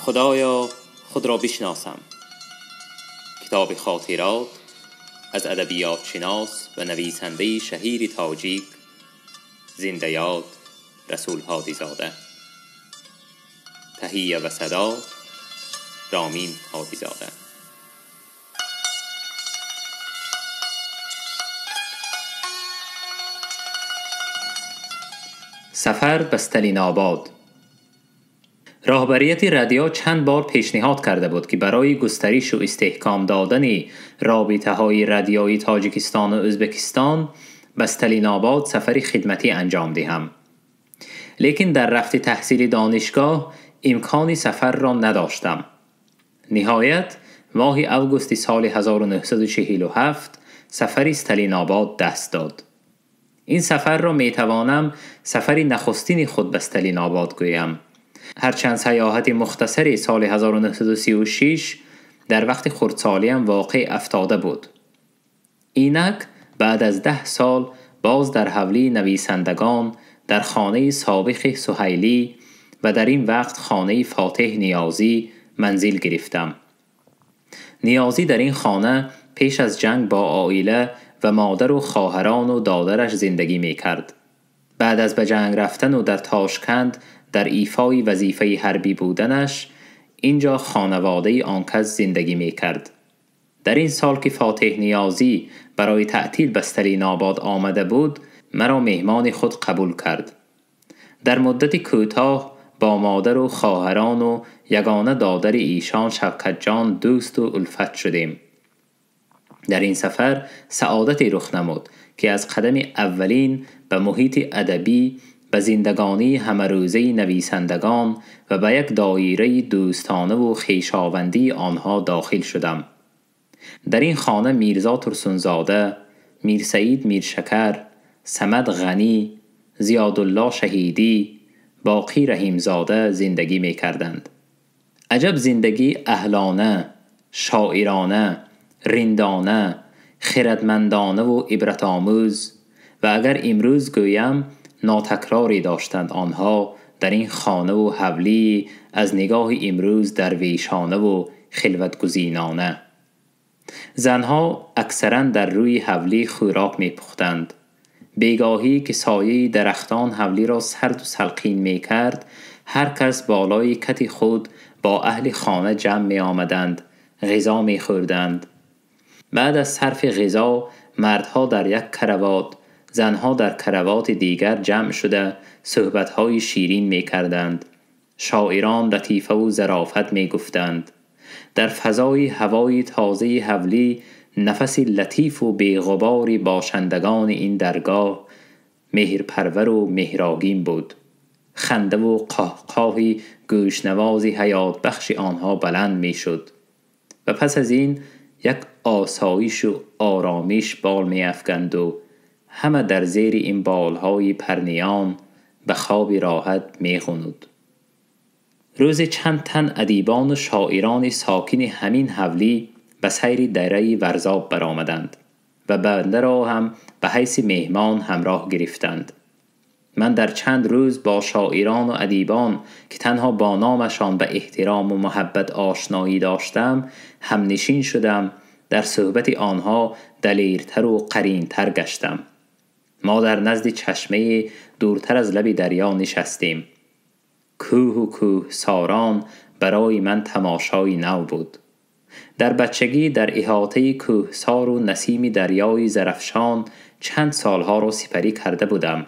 خدایا خود را بشناسم. کتاب خاطرات از ادبیات شناس و نویسنده شهیر تاجیک زنده یاد رسول هادیزاده. تهیه و صدا رامین هادیزاده. سفر به ستالین آباد. راهبریت رادیو چند بار پیشنهاد کرده بود که برای گسترش و استحکام دادن رابطه های رادیویی تاجیکستان و ازبکستان به ستالین آباد سفر خدمتی انجام دهم. لیکن در رفت تحصیل دانشگاه امکان سفر را نداشتم. نهایت ماه اوگوست سال 1947 سفر ستالین آباد دست داد. این سفر را می توانم سفر نخستین خود به ستالین آباد گویم. هرچند سیاحت مختصری سال 1936 در وقت خردسالیم واقع افتاده بود. اینک بعد از 10 سال باز در حولی نویسندگان در خانه سابق سهیلی و در این وقت خانه فاتح نیازی منزل گرفتم. نیازی در این خانه پیش از جنگ با عائله و مادر و خواهران و دادرش زندگی می کرد. بعد از به جنگ رفتن و در تاشکند در ایفای وظیفه حربی بودنش اینجا خانواده آنکس زندگی می کرد. در این سال که فاتح نیازی برای تعطیل به ستالین آباد آمده بود، مرا مهمان خود قبول کرد. در مدت کوتاه با مادر و خواهران و یگانه دادر ایشان شوکت جان دوست و الفت شدیم. در این سفر سعادتی رخ نمود که از قدم اولین به محیط ادبی، به زندگانی همروزه نویسندگان و به یک دایره دوستانه و خویشاوندی آنها داخل شدم. در این خانه میرزا ترسونزاده، میرسعید میرشکر، صمد غنی، زیادالله شهیدی، باقی رحیمزاده زندگی می کردند. عجب زندگی اهلانه، شاعرانه، رندانه، خردمندانه و عبرت آموز و اگر امروز گویم ناتکراری داشتند آنها در این خانه و حولی از نگاه امروز درویشانه و خلوتگزینانه. زنها اکثرا در روی حولی خوراک می پختند. بیگاهی که سایه درختان حولی را سرد و سلقین می کرد، هر کس بالای کت خود با اهل خانه جمع می آمدند، غذا می خوردند. بعد از صرف غذا مردها در یک کروات، زنها در کروات دیگر جمع شده صحبت‌های شیرین می کردند. شاعران لطیفه و ظرافت می گفتند. در فضای هوای تازه حولی نفس لطیف و بی‌غباری باشندگان این درگاه مهرپرور و مهراگین بود. خنده و قهقهی گوشنواز حیات بخش آنها بلند می شد و پس از این یک آسایش و آرامش بال می افکند و همه در زیر این بالهای پرنیان به خواب راحت می غنود. روز چند تن ادیبان و شاعران ساکن همین حولی به سیر دره ورزاب برآمدند و بنده را هم به حیث مهمان همراه گرفتند. من در چند روز با شاعران و ادیبان که تنها با نامشان به احترام و محبت آشنایی داشتم همنشین شدم. در صحبت آنها دلیرتر و قرینتر گشتم. ما در نزد چشمه دورتر از لب دریا نشستیم. کوه و کوه ساران برای من تماشای نو بود. در بچگی در احاطه کوهسار و نسیم دریای زرفشان چند سالها را سپری کرده بودم.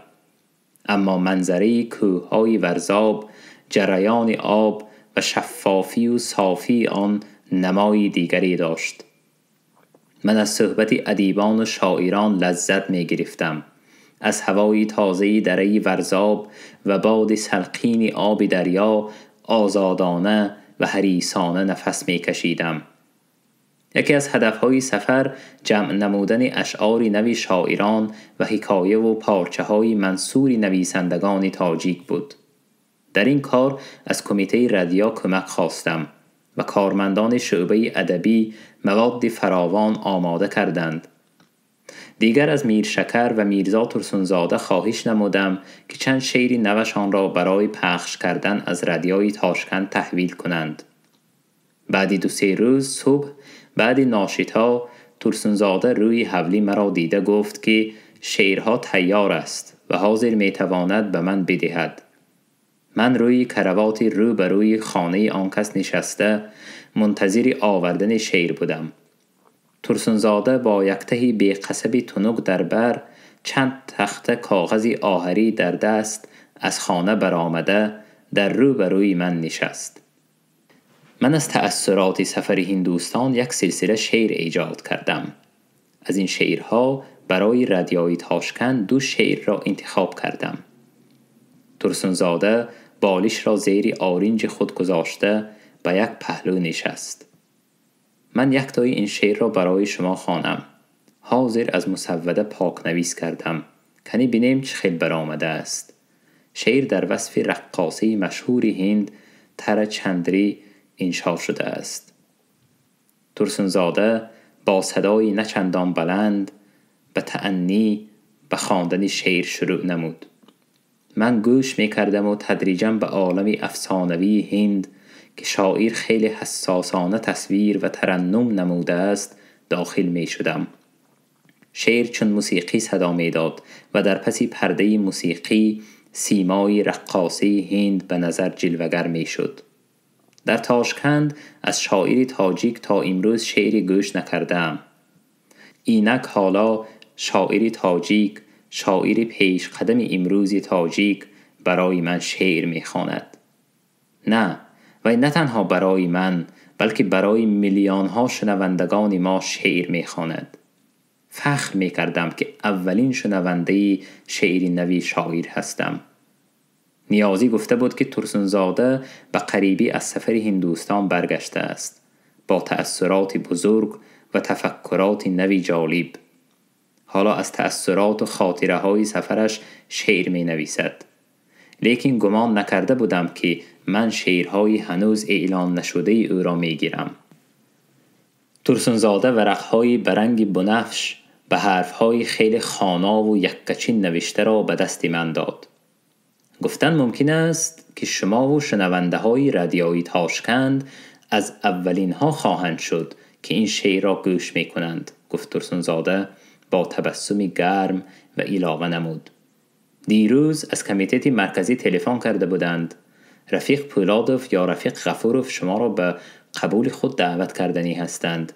اما منظره کوههای ورزاب، جریان آب و شفافی و صافی آن نمای دیگری داشت. من از صحبت ادیبان و شاعران لذت می گرفتم. از هوای تازه دره ورزاب و باد سلقین آب دریا آزادانه و حریصانه نفس می کشیدم. یکی از هدفهای سفر جمع نمودن اشعار نوی شاعران و حکایه و پارچه های منثور نویسندگان تاجیک بود. در این کار از کمیته ردیا کمک خواستم و کارمندان شعبه ادبی مواد فراوان آماده کردند. دیگر از میرشکر و میرزا ترسونزاده خواهش نمودم که چند شعر نوشان را برای پخش کردن از ردیای تاشکند تحویل کنند. بعدی 2-3 روز صبح بعدی ناشتا ترسونزاده روی حولی مرا دیده گفت که شعرها تیار است و حاضر میتواند به من بدهد. من روی کروات رو به روی خانه آن کس نشسته منتظر آوردن شعر بودم. ترسونزاده با یک تهی بی قصب تنک در بر، چند تخته کاغذ آهری در دست از خانه برآمده در رو به روی من نشست. من از تأثرات سفر هندوستان یک سلسله شعر ایجاد کردم. از این شعرها برای رادیوی تاشکند 2 شعر را انتخاب کردم. ترسونزاده بالش را زیر آرنج خود گذاشته به یک پهلو نشست. من یک تای این شعر را برای شما خوانم. حاضر از مسوده پاک نویس کردم. کنی بینیم چه خیل برآمده است. شعر در وصف رقاصه مشهور هند تر چندری انشا شده است. ترسونزاده با صدای نچندان بلند به تأنی به خواندن شعر شروع نمود. من گوش می کردم و تدریجاً به عالم افسانوی هند که شاعر خیلی حساسانه تصویر و ترنم نموده است داخل می شدم. شعر چون موسیقی صدا می داد و در پس پرده موسیقی سیمای رقاصه هند به نظر جلوگر می شد. در تاشکند از شاعر تاجیک تا امروز شعری گوش نکردم. اینک حالا شاعر تاجیک، شاعر پیش قدم امروزی تاجیک برای من شعر می خواند. نه، و نه تنها برای من بلکه برای میلیون ها شنوندگان ما شعر می خواند. فخر می کردم که اولین شنونده شعر نوی شاعر هستم. نیازی گفته بود که ترسونزاده به قریبی از سفر هندوستان برگشته است با تأثرات بزرگ و تفکرات نوی جالب. حالا از تأثرات و خاطره های سفرش شعر می نویسد. لیکن گمان نکرده بودم که من شعرهای هنوز اعلان نشده او را می گیرم. ترسونزاده ورقهای برنگ بنفش به حرفهای خیلی خوانا و یکچین نوشته را به دست من داد. گفتن ممکن است که شما و شنونده های رادیویی تاشکند از اولین ها خواهند شد که این شعر را گوش می کنند، گفت ترسونزاده با تبسمی گرم و علاوه نمود. دیروز از کمیته مرکزی تلفن کرده بودند. رفیق پولادوف یا رفیق غفوروف شما را به قبول خود دعوت کردنی هستند.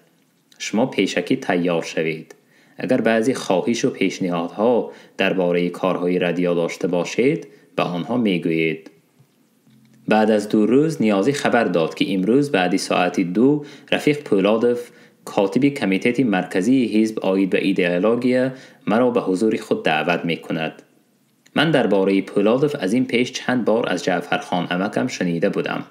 شما پیشکی تیار شوید. اگر بعضی خواهش و پیشنهادها درباره کارهای رادیو داشته باشید به آنها میگویید. بعد از 2 روز نیازی خبر داد که امروز بعد ساعت 2 رفیق پولادوف کاتب کمیته مرکزی حزب عاید به ایدئولوژی مرا به حضور خود دعوت میکند. من درباره پولادوف از این پیش چند بار از جعفرخان عمکم شنیده بودم.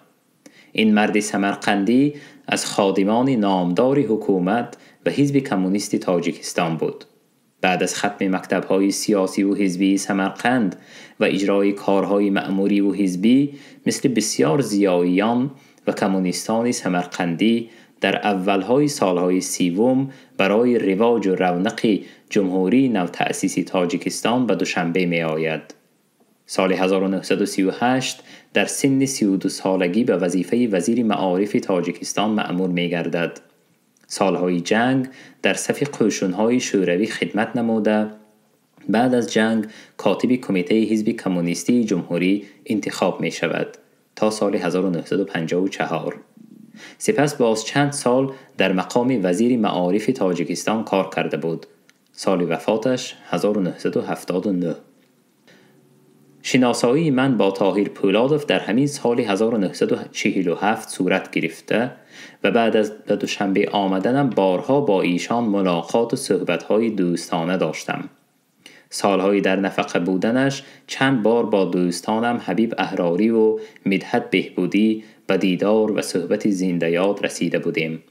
این مرد سمرقندی از خادمان نامدار حکومت و حزب کمونیست تاجیکستان بود. بعد از ختم مکتب‌های سیاسی و حزبی سمرقند و اجرای کارهای مأموری و حزبی مثل بسیار زیاییان و کمونیستان سمرقندی در اولهای سالهای 30 برای رواج و رونق جمهوری نوتأسیس تاجیکستان به دوشنبه می آید. سال 1938 در سن 32 سالگی به وظیفه وزیر معارف تاجیکستان مأمور می گردد. سالهای جنگ در صف قشونهای شوروی خدمت نموده، بعد از جنگ کاتب کمیته حزب کمونیستی جمهوری انتخاب می شود تا سال 1954. سپس باز چند سال در مقام وزیر معارف تاجیکستان کار کرده بود. سال وفاتش 1979. شناسایی من با طاهر پولادوف در همین سال 1947 صورت گرفته و بعد از به دوشنبه آمدنم بارها با ایشان ملاقات و صحبت‌های دوستانه داشتم. سالهای در نفقه بودنش چند بار با دوستانم حبیب احراری و مدحت بهبودی به دیدار و صحبت زنده یاد رسیده بودیم.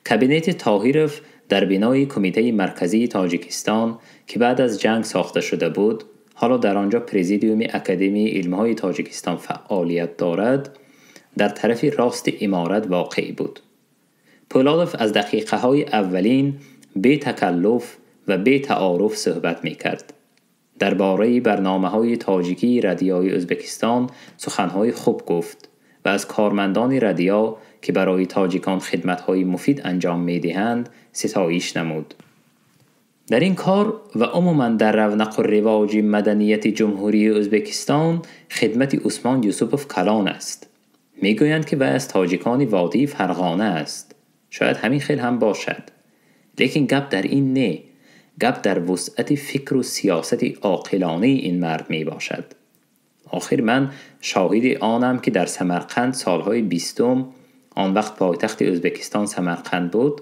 کابینت طاهرف در بنای کمیته مرکزی تاجیکستان که بعد از جنگ ساخته شده بود، حالا در آنجا پرزیدیوم اکادمی علم‌های تاجیکستان فعالیت دارد، در طرف راست عمارت واقع بود. پولادوف از دقیقه های اولین بی تکلف و بی تعارف صحبت می کرد. درباره برنامه‌های تاجیکی رادیوی ازبکستان سخنهای خوب گفت و از کارمندان رادیو که برای تاجیکان خدمت‌های مفید انجام می‌دهند ستایش نمود. در این کار و عموما در رونق و رواج مدنیت جمهوری ازبکستان خدمت عثمان یوسوپوف کلان است. میگویند که وی از تاجیکان وادی فرغانه است. شاید همین خیل هم باشد. لیکن گپ در این نه، گپ در وسعت فکر و سیاست عاقلانه این مرد می باشد. آخر من شاهد آنم که در سمرقند سالهای 20، آن وقت پایتخت ازبکستان سمرقند بود،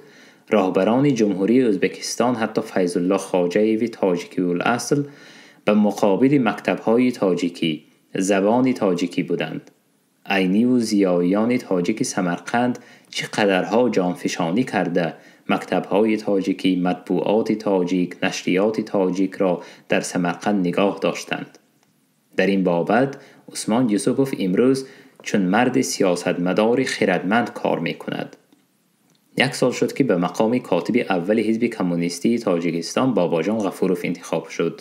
راهبران جمهوری ازبکستان حتی فیض الله خواجه‌ای تاجیکی الاصل به مقابل مکتب‌های تاجیکی زبان تاجیکی بودند. عینی و زیایان تاجیک سمرقند چقدرها جانفشانی کرده مکتب‌های تاجیکی، مطبوعات تاجیک، نشریات تاجیک را در سمرقند نگاه داشتند. در این بابت عثمان یوسوپوف امروز چون مرد سیاستمدار خردمند کار می‌کند. یک سال شد که به مقام کاتب اول حزب کمونیستی تاجیکستان باباجان غفوروف انتخاب شد.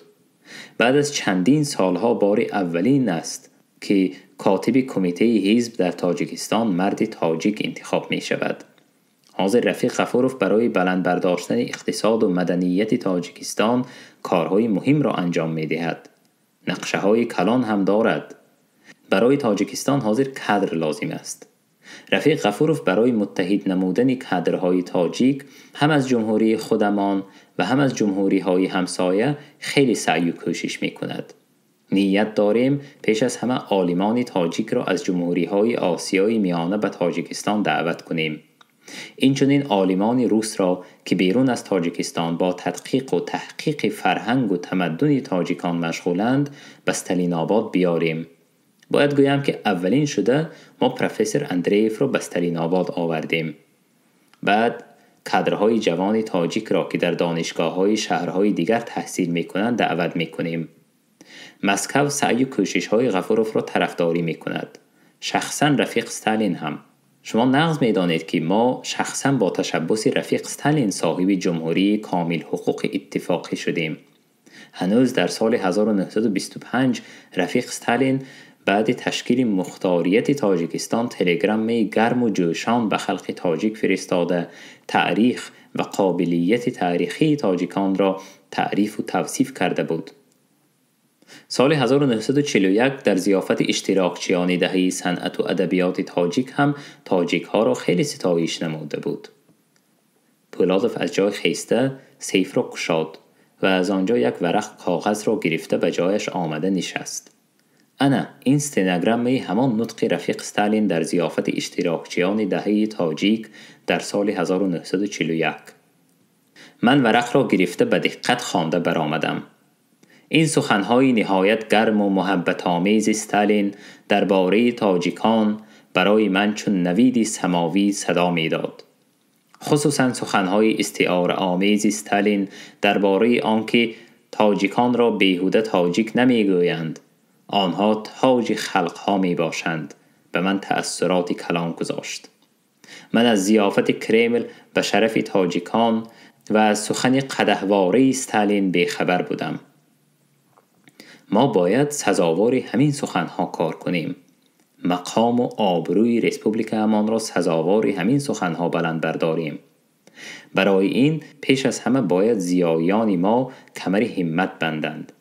بعد از چندین سالها بار اولین است که کاتب کمیته حزب در تاجیکستان مرد تاجیک انتخاب می شود. حاضر رفیق غفوروف برای بلند برداشتن اقتصاد و مدنیت تاجیکستان کارهای مهم را انجام می دهد. نقشه های کلان هم دارد. برای تاجیکستان حاضر کادر لازم است. رفیق غفوروف برای متحد نمودن کادرهای تاجیک هم از جمهوری خودمان و هم از جمهوری های همسایه خیلی سعی و کوشش می کند. نیت داریم پیش از همه عالمان تاجیک را از جمهوری های آسیای میانه به تاجیکستان دعوت کنیم. اینچنین عالمان روس را که بیرون از تاجیکستان با تدقیق و تحقیق فرهنگ و تمدن تاجیکان مشغولند به ستالین آباد بیاریم. باید گویم که اولین شده ما پروفسور اندریف را به ستالین آباد آوردیم. بعد کادرهای جوان تاجیک را که در دانشگاه‌های شهرهای دیگر تحصیل می‌کنند دعوت می‌کنیم. مسکو سعی و کوشش‌های غفوروف را طرفداری می‌کند. شخصاً رفیق ستالین هم. شما نغز می‌دانید که ما شخصاً با تشبث رفیق ستالین صاحب جمهوری کامل حقوق اتفاقی شدیم. هنوز در سال 1925 رفیق ستالین بعد تشکیل مختاریت تاجیکستان تلگرام گرم و جوشان به خلق تاجیک فرستاده تاریخ و قابلیت تاریخی تاجیکان را تعریف و توصیف کرده بود. سال 1941 در ضیافت اشتراکچیان دهه صنعت و ادبیات تاجیک هم تاجیک ها را خیلی ستایش نموده بود. پولادوف از جای خیسته سیف را گشاد و از آنجا یک ورق کاغذ را گرفته به جایش آمده نشست. انا این استناگرام همان نطق رفیق ستالین در ضیافت اشتراکچیان دهه تاجیک در سال 1941. من ورق را گرفته به دقت خوانده برآمدم. این سخنهای نهایت گرم و محبت آمیز ستالین درباره تاجیکان برای من چون نویدی سماوی صدا میداد. خصوصا سخنهای استعاره آمیز ستالین درباره آنکه تاجیکان را بیهوده تاجیک نمیگویند، آنها تاج خلقها می باشند، به من تأثیرات کلان گذاشت. من از ضیافت کرمل به شرف تاجیکان و از سخن قدحواره ستالین بیخبر بودم. ما باید سزاوار همین سخنها کار کنیم. مقام و آبروی رسپوبلیک امان را سزاوار همین سخنها بلند برداریم. برای این پیش از همه باید زیایان ما کمر همت بندند.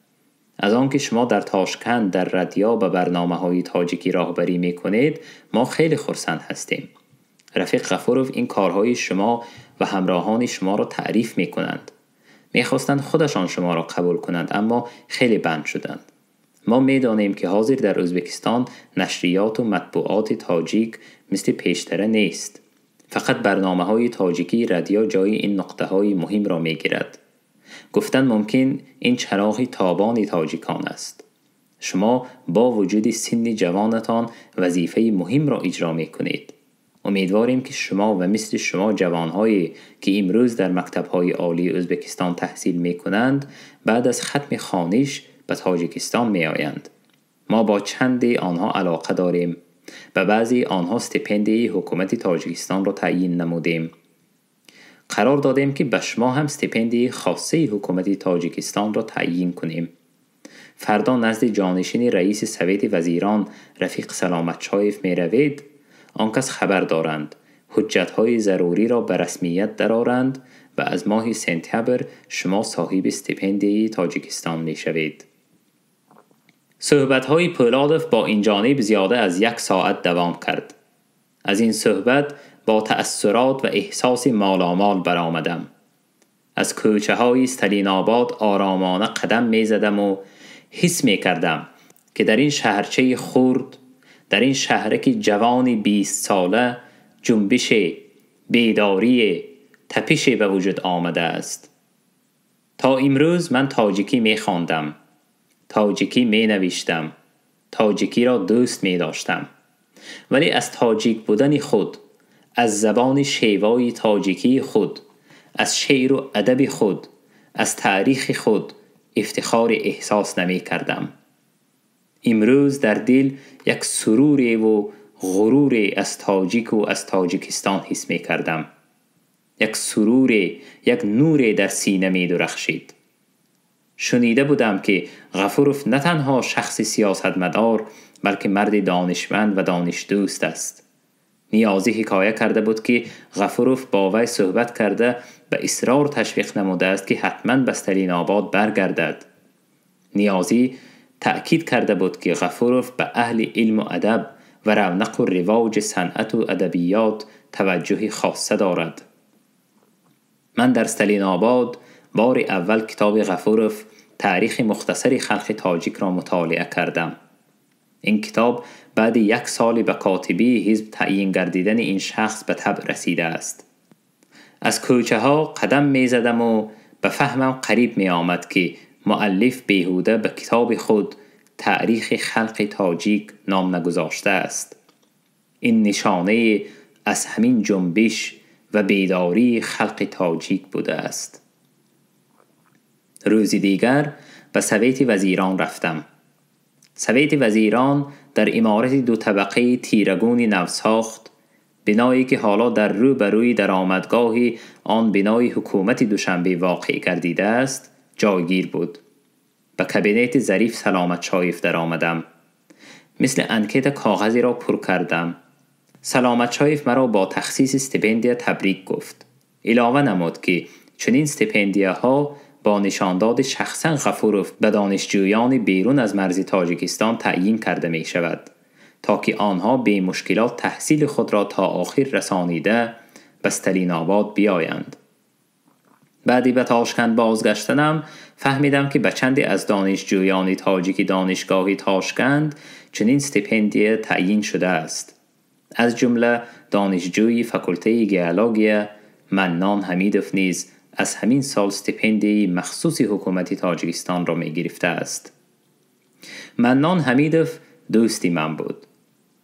از آنکه شما در تاشکند در ردیا به برنامه‌های تاجیکی راهبری می‌کنید ما خیلی خرسند هستیم. رفیق غفوروف این کارهای شما و همراهان شما را تعریف می‌کنند. می‌خواستند خودشان شما را قبول کنند اما خیلی بند شدند. ما می‌دانیم که حاضر در ازبکستان نشریات و مطبوعات تاجیک مثل پیشتره نیست. فقط برنامه‌های تاجیکی ردیا جای این نقطه‌های مهم را می‌گیرد. گفتن ممکن این چراغ تابان تاجیکان است. شما با وجود سن جوانتان وظیفه مهم را اجرا می‌کنید. امیدواریم که شما و مثل شما جوانهایی که امروز در مکتب‌های عالی ازبکستان تحصیل می‌کنند بعد از ختم خوانش به تاجیکستان می‌آیند. ما با چندی آنها علاقه داریم و بعضی آنها استپندی حکومت تاجیکستان را تعیین نمودیم. قرار دادیم که به شما هم استپندی خاصه حکومت تاجیکستان را تعیین کنیم. فردا نزد جانشین رئیس سویت وزیران رفیق سلامت چایف می روید. آن کس خبر دارند. حجت‌های ضروری را به رسمیت درآرند و از ماه سپتامبر شما صاحب استیپندیه تاجیکستان می‌شوید. صحبت‌های پولادوف با این جانب زیاده از 1 ساعت دوام کرد. از این صحبت با تأثرات و احساس مالامال برآمدم. از کوچه های استالین آباد آرامانه قدم می زدم و حس می کردم که در این شهرچه خرد، در این شهرک جوان 20 ساله جنبش بیداری تپش به وجود آمده است. تا امروز من تاجیکی می خواندم، تاجیکی می نوشتم، تاجیکی را دوست می داشتم، ولی از تاجیک بودن خود، از زبان شیوای تاجیکی خود، از شعر و ادب خود، از تاریخ خود افتخار احساس نمی کردم. امروز در دل یک سرور و غرور از تاجیک و از تاجیکستان حس می کردم. یک سرور، یک نور در سینه می درخشید. شنیده بودم که غفوروف نه تنها شخص سیاستمدار بلکه مرد دانشمند و دانش دوست است. نیازی حکایه کرده بود که غفوروف با وی صحبت کرده به اصرار تشویق نموده است که حتما به استالین آباد برگردد. نیازی تأکید کرده بود که غفوروف به اهل علم و ادب و رونق و رواج صنعت و ادبیات توجه خاصه دارد. من در استالین آباد بار اول کتاب غفوروف تاریخ مختصر خلق تاجیک را مطالعه کردم. این کتاب بعد 1 سال به کاتبی حزب تعیین گردیدن این شخص به طبع رسیده است. از کوچه ها قدم می زدم و به فهمم قریب می آمد که مؤلف بیهوده به کتاب خود تاریخ خلق تاجیک نام نگذاشته است. این نشانه از همین جنبش و بیداری خلق تاجیک بوده است. روزی دیگر به سویت وزیران رفتم. سویت وزیران در عمارت 2 طبقه تیرگون نوساخت، بنایی که حالا در روبروی درآمدگاه آن بنای حکومت دوشنبه واقع گردیده است، جایگیر بود. به کابینت ظریف سلامت شایف در آمدم. مثل انکت کاغذی را پر کردم. سلامت شایف مرا با تخصیص استیپندیا تبریک گفت. علاوه نمود که چنین استیپندیاها با نشانداد شخصا غفوروف به دانشجویان بیرون از مرز تاجیکستان تعیین کرده می شود تا که آنها به مشکلات تحصیل خود را تا آخر رسانیده به استالین آباد بیایند. بعدی به تاشکند بازگشتنم فهمیدم که به چندی از دانشجویان تاجیک دانشگاه تاشکند چنین استیپندیه تعیین شده است. از جمله دانشجوی فاکولته گئولوژی منان حمیدوف نیز از همین سال استیپندی مخصوص حکومت تاجیکستان را می گرفته است. منان حمیدوف دوستی من بود.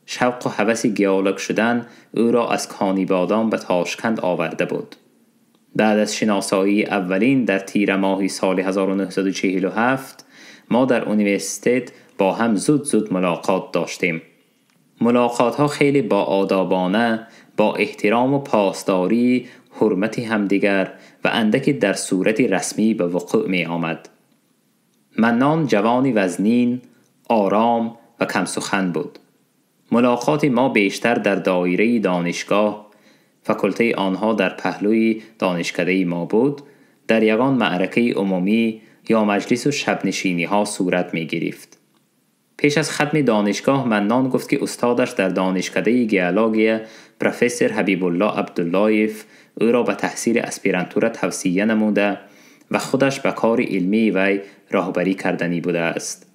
شوق و هوس گئولوگ شدن او را از کانی بادام به تاشکند آورده بود. بعد از شناسایی اولین در تیر ماه سال 1947 ما در اونیورسیتت با هم زود زود ملاقات داشتیم. ملاقات ها خیلی با آدابانه، با احترام و پاسداری حرمت همدیگر و اندکی در صورت رسمی به وقوع می آمد. منان جوانی وزنین، آرام و کم سخن بود. ملاقات ما بیشتر در دایره دانشگاه، فاکولته آنها در پهلوی دانشکده ما بود، در یگان معرکه عمومی یا مجلس و شبنشینی ها صورت می گرفت. پیش از ختم دانشگاه منان گفت که استادش در دانشکده گئولوژی پروفسور حبیب الله عبداللهیف او را به تحصیل اسپیرانتورا توصیه نموده و خودش به کار علمی وی راهبری کردنی بوده است.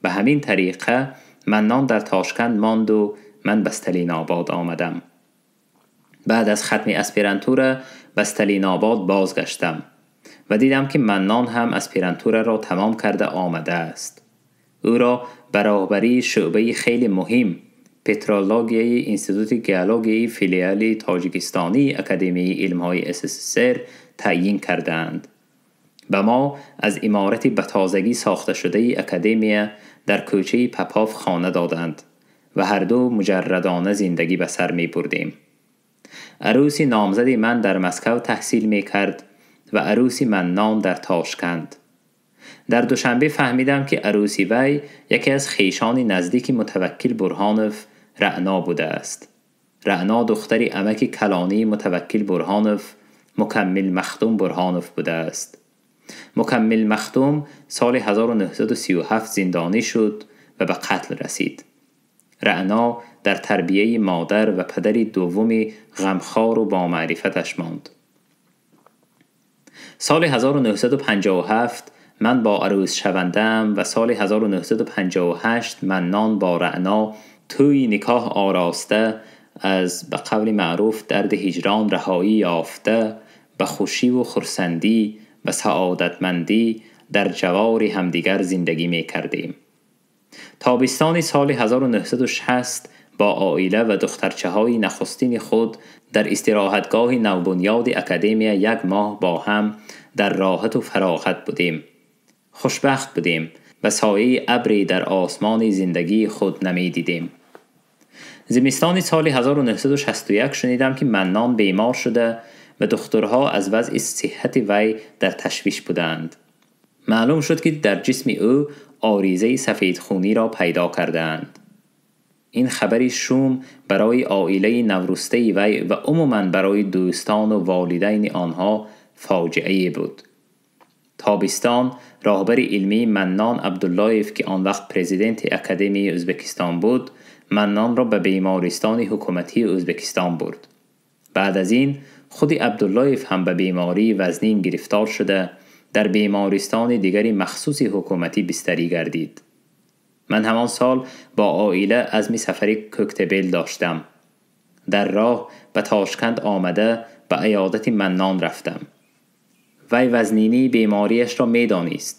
به همین طریقه منان در تاشکند ماند و من به استالین آباد آمدم. بعد از ختم اسپیرانتورا به استالین آباد بازگشتم و دیدم که منان هم اسپیرانتورا را تمام کرده آمده است. او را به راهبری شعبه خیلی مهم پترولوژی اینستیتوت گئولوژی فیلیال تاجیکستانی اکادمی علم‌های SSSR تعیین کردند. به ما از عمارت به تازگی ساخته شده اکادمی در کوچه پپاف خانه دادند و هر دو مجردانه زندگی به سر می بردیم. عروسی نامزد من در مسکو تحصیل می کرد و عروسی منان در تاشکند. در دوشنبه فهمیدم که عروسی وی یکی از خویشان نزدیک متوکل برهانف رعنا بوده است. Раъно духтари амаки калонии Мутаваккил Бурҳонов, Мукаммил Махдум Бурҳонов будааст. Мукаммил Махдум соли 1937 зиндонӣ шуд ва ба қатл расид. Раъно дар тарбияи модар ва падари дуввуми ғамхору бомаърифаташ монд. Соли 1957 ман бо арӯсшавандаам ва соли 1958 Маннон бо Раъно тӯйи никоҳ ороста, аз ба қавли маъруф дарди ҳиҷрон раҳоӣ ёфта, ба хушиву хурсандӣ ва саодатмандӣ дар ҷавори ҳамдигар зиндагӣ мекардем. Тобистони соли 1960 бо оила ва духтарчаҳои нахустини худ дар истироҳатгоҳи навбунёди академия як моҳ бо ҳам дар роҳату фароғат будем. Хушбахт будем ва сояи абре дар осмони зиндагии худ намедидем. Зимистони соли 1961 шунидам, ки Маннон бемор шуда ва духтурҳо аз вазъи сиҳҳати вай дар ташвиш буданд. Маълум шуд, ки дар ҷисми ӯ оризаи сафедхуниро пайдо кардаанд. Ин хабари шум барои оилаи наврустаи вай ва умуман барои дӯстону волидайни онҳо фоҷиае буд. Тобистон роҳбари илмии Маннон Абдуллоев, ки он вақт президенти Академияи Ӯзбекистон буд, Маннонро ба бемористони ҳукуматии Ӯзбекистон бурд. Баъд аз ин худи Абдуллоев ҳам ба бемории вазнин гирифтор шуда, дар бемористони дигари махсуси ҳукуматӣ бистарӣ гардид. Ман ҳамон сол бо оила азми сафари Кӯктебел доштам. Дар роҳ ба Тошканд омада ба иёдати Маннон рафтам. Вай вазнинии бемориашро медонист,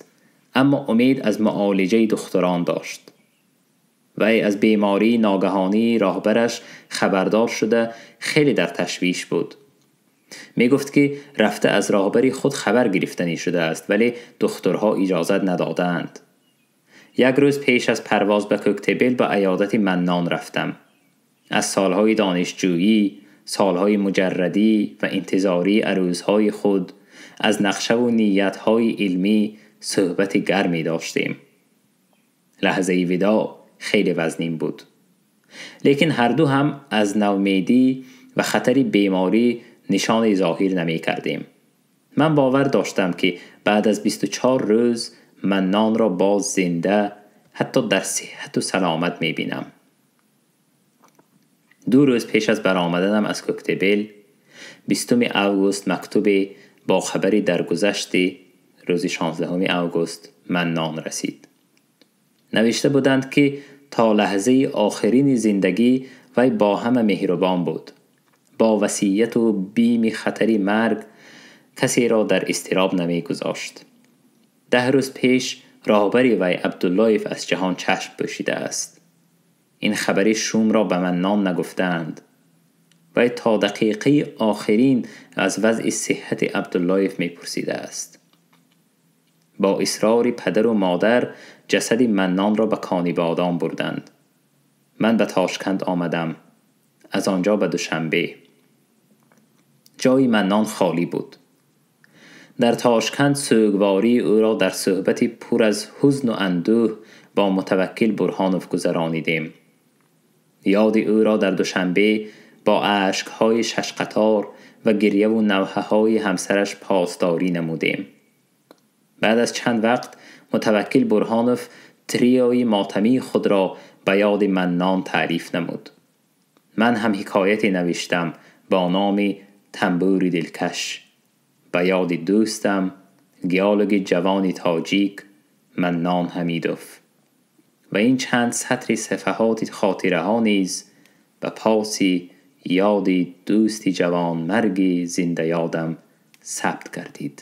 аммо умед аз муолиҷаи духтурон дошт. Вай аз бемории ногаҳонии роҳбараш хабардор шуда хеле дар ташвиш буд. Мегуфт, ки рафта аз роҳбари худ хабар гирифтанӣ шудааст, вале духтурҳо иҷозат надодаанд. Як рӯз пеш аз парвоз ба Кӯктебел ба иёдати Маннон рафтам. Аз солҳои донишҷӯӣ, солҳои муҷаррадӣ ва интизории арӯзҳои худ, аз нақшаву ниятҳои илмӣ суҳбати гарме доштем. Лаҳзаи видоъ хеле вазнин буд. Лекин ҳарду ҳам аз навмедӣ ва хатари беморӣ нишоне зоҳир намекардем. Ман бовар доштам, ки баъд аз 24 рӯз Маннонро боз зинда, ҳатто дар сиҳҳату саломат мебинам. 2 рӯз пеш аз баромаданам аз Кӯктебел, 20 август, мактубе бо хабари даргузашти рӯзи 16 август Маннон расид. Навишта буданд, ки то лаҳзаи охирини зиндагӣ вай бо ҳама меҳрубон буд. Бо васияту бими хатари марг касеро дар изтироб намегузошт. 10 рӯз пеш роҳбари вай Абдуллоев аз ҷаҳон чашм пӯшидааст. Ин хабари шумро ба Маннон нагуфтаанд. Вай то дақиқаи охирин аз вазъи сиҳҳати Абдуллоев мепурсидааст. Бо исрори падару модар ҷасади Маннонро ба Конибодом бурданд. Ман ба Тошканд омадам, аз он ҷо ба Душанбе. Ҷои Маннон холӣ буд. Дар Тошканд сӯгвории ӯро дар суҳбати пур аз ҳузну андӯҳ бо Мутаваккил Бурҳонов гузаронидем. Ёди ӯро дар Душанбе бо ашкҳои шашқатор ва гирьяву навҳаҳои ҳамсараш посдорӣ намудем. Баъд аз чанд вақт Мутаваккил Бурҳонов триои мотамии худро ба ёди Маннон таъриф намуд. Ман ҳам ҳикояте навиштам бо номи Тамбури дилкаш ба ёди дӯстам, геологи ҷавони тоҷик Маннон Ҳамидов. Ва ин чанд сатри сафаҳоти хотираҳо низ ба поси ёди дӯсти ҷавонмарги зиндаёдам сабт гардид.